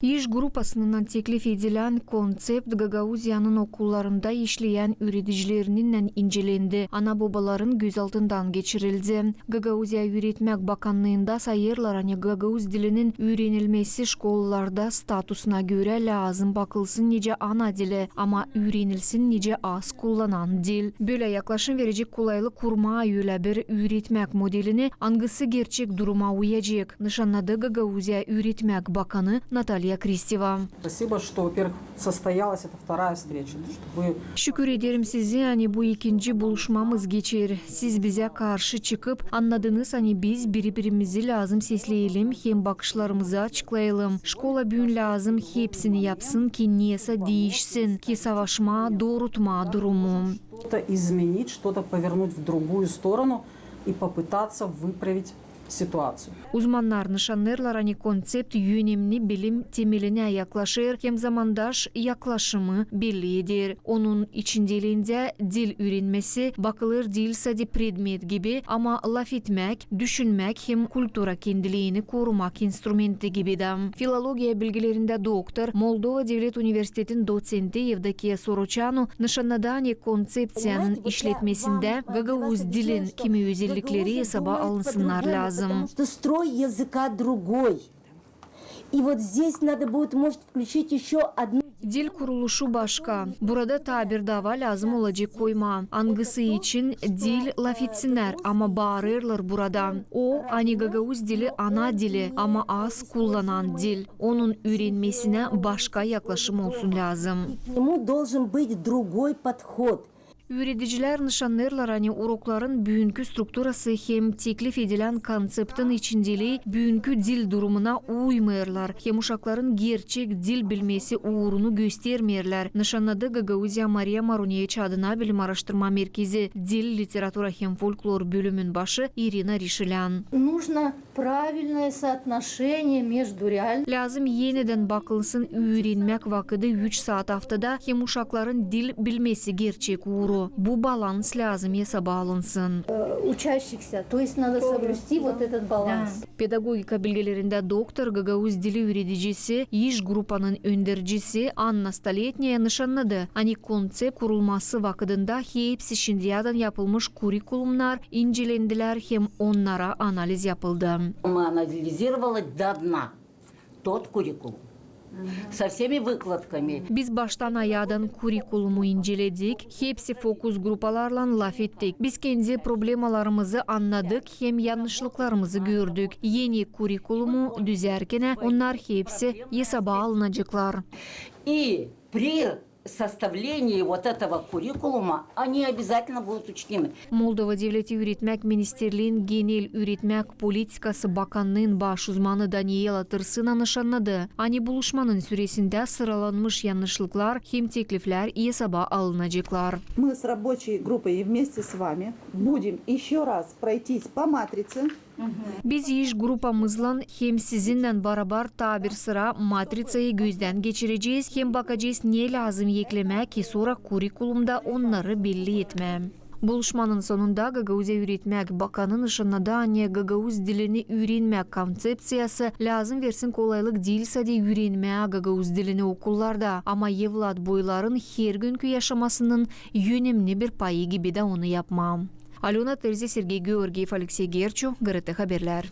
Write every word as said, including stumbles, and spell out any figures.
İş grupasınnan teklif edilän kontsept Gagauziyanın okullarında işleyän üüredicilerinnän incelendi, ana-bobaların gözaltından geçirildi. Gagauziya üüretmäk bakannıında sayêrlar, ani gagauz dilinin üürenilmesi şkolalarda statusuna görä lääzım bakılsın nicä ana dili, ama üürenilsin nicä az kullanan dil. Bölä yaklaşım verecek kolaylık kurmaa ölä bir üüretmäk modelini, angısı gerçek duruma uyacek, nışannadı Gagauziya üüretmäk bakanı Natalya Kristeva. Спасибо, что, во-первых, состоялась эта вторая встреча, то, что вы Şükür ederim sizä, ani bu ikinci buluşmamız geçer. Siz bizä karşı çıkıp annadınız, ani biz biri-birimizi lääzım sesleyelim hem bakışlarımızı açıklayalım. Şkola büün lääzım hepsini yapsın, ki nesä diişsin, ki savaşmaa, doorutmaa durumu. Что-то изменить, что-то повернуть в другую сторону и попытаться выправить ситуацию. Uzmannar nışannêêrlar, ani kontsept önemni bilim temelinä yaklaşêr hem zamandaş yaklaşımı belli eder. Onun içindeliindä dil üürenmesi bakılêr diil sade predmet gibi, ama lafetmäk, düşünmäk hem kultura kendiliini korumak instrumenti gibi dä. Filologiya bilgilerindä doktor, Moldova devlet universitetin doţenti Evdokiya Soroçanu nışannadı, ani kontsept ţiyanın işletmesindä gagauz dilin kimi özellikleri esaba alınsınnar lääzım. Потому что строй языка другой. И вот здесь надо будет, может, включить ещё одну. Dil kuruluşu başka. Burada taa bir daava lääzım olacek koymaa, angısı için diil lafetsinnär, ama baarêrlar burada. O, ani gagauz dili ana dili, ama az kullanan dil. Onun üürenmesinä başka yaklaşım olsun lääzım. К нему должен быть другой подход. Üüredicilär nışannêêrlar, ani urokların büünkü strukturası hem teklif edilän kontseptin içindelii büünkü dil durumuna uymêêrlar, hem uşakların gerçek dil bilmesi uurunu göstermeerlär, nışannadı Gagauziya Mariya Maruneviç adına bilim-aaraştırma merkezi dil, literatura hem folklor bölümün başı İrina Rişilän. Нужно правильное соотношение между реальным. Lääzım enidän bakılsın üürenmäk vakıdı üç saat aftada hem uşakların dil bilmesi gerçek uuru. Bu balans lääzım esaba alınsın. Э, учащихся. То есть надо соблюсти вот этот баланс. Pedagogika bilgilerindä doktor, gagauz dili üüredicisi, iş grupanın öndercisi Anna Stoletnaya nışannadı, ani kontsept kurulması vakıdında hepsi şindiyädän yapılmış kurikulumnar incelendilär hem onnara analiz yapıldı. Мы анализировали до дна тот куррикулум со всеми выкладками. Biz baştan-ayaadan kurikulumu inceledik, hepsi fokus grupalarlan lafettik. Biz kendi problemalarımızı annadık hem yannışlıklarımızı gördük. Eni kurikulumu düzärkenä onnar hepsi esaba alınaceklar. И при составлении вот этого куррикулума они обязательно будут учтены. Moldova Devleti üüretmäk ministerliin genel üüretmäk politikası bakannıın baş uzmanı Daniela Tırtsina nışannadı, ani buluşmanın süresindä sıralanmış yannışlıklar hem tekliflär esaba alınaceklar. Мы с рабочей группой и вместе с вами будем ещё раз пройтись по матрице. Biz iş grupamızlan hem sizinnän barabar taa bir sıra matritsayı gözdän geçirecez hem bakacez, ne lääzım eklemää, ki sora kurikulumda onnarı belli etmää. Buluşmanın sonunda Gagauziya üüretmäk bakanı nışannadı, ani gagauz dilini üürenmäk kontsepţiyası lääzım versin kolaylık diil sade üürenmää gagauz dilini okullarda, ama evlat boyların hergünkü yaşamasının önemni bir payı gibi dä onu yapmaa. Alöna Terzi, Sergey Georgiev, Aleksey Gerçu, GRT Haberlär.